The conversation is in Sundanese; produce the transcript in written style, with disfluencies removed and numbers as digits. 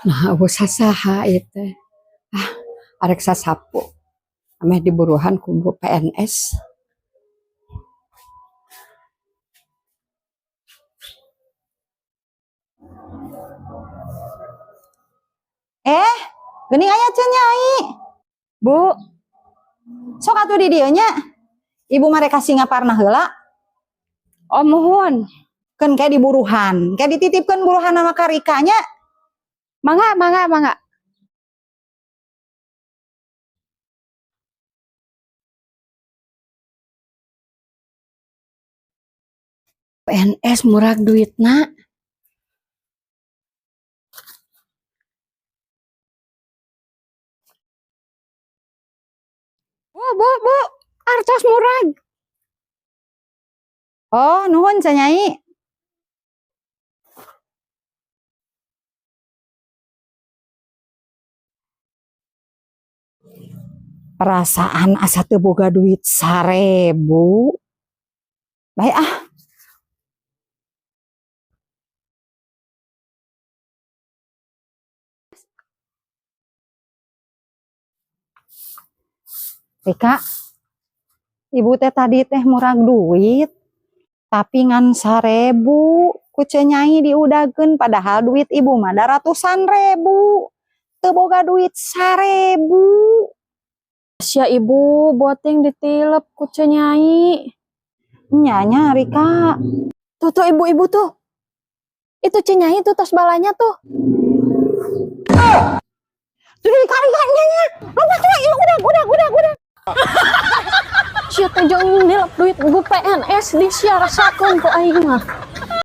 Nah, euweuh sasaha ieu teh. Ah, arek sasapu. Ameh diburuhan ku Bu PNS. Eh, geuning aya Ceu Nyai. Bu, Sok atuh di dieu nya. Ibu mah rek ka Singaparna heula. Oh, muhun. Keun ke diburuhan. Ke dititipkeun buruhan sama ka Rika nya. Mangga, mangga, mangga. PNS murag duitna. Bu, bu, bu, artos murag. Oh, nuhun, Ceu Nyai. Perasaan asa teu boga duit 1.000. Bae ah. Rika, ibu teh tadi teh murag duit, tapi ngan 1.000 ku Ceu Nyai diudageun, padahal duit ibu mah da ratusan ribu. Teu boga duit 1.000. Sia ibu, boting ditilep ku Ceu Nyai. Nya nya, Rika. Tuh tuh, ibu-ibu tuh. Itu Ceu Nyai tuh, tas balanya tuh. Tuh, Rika, Rika, nya nya. Lompat tuh, ieu udah, udah, udah. Sia teh jeung nilep duit Bu PNS, disiarasakeun ku aing mah.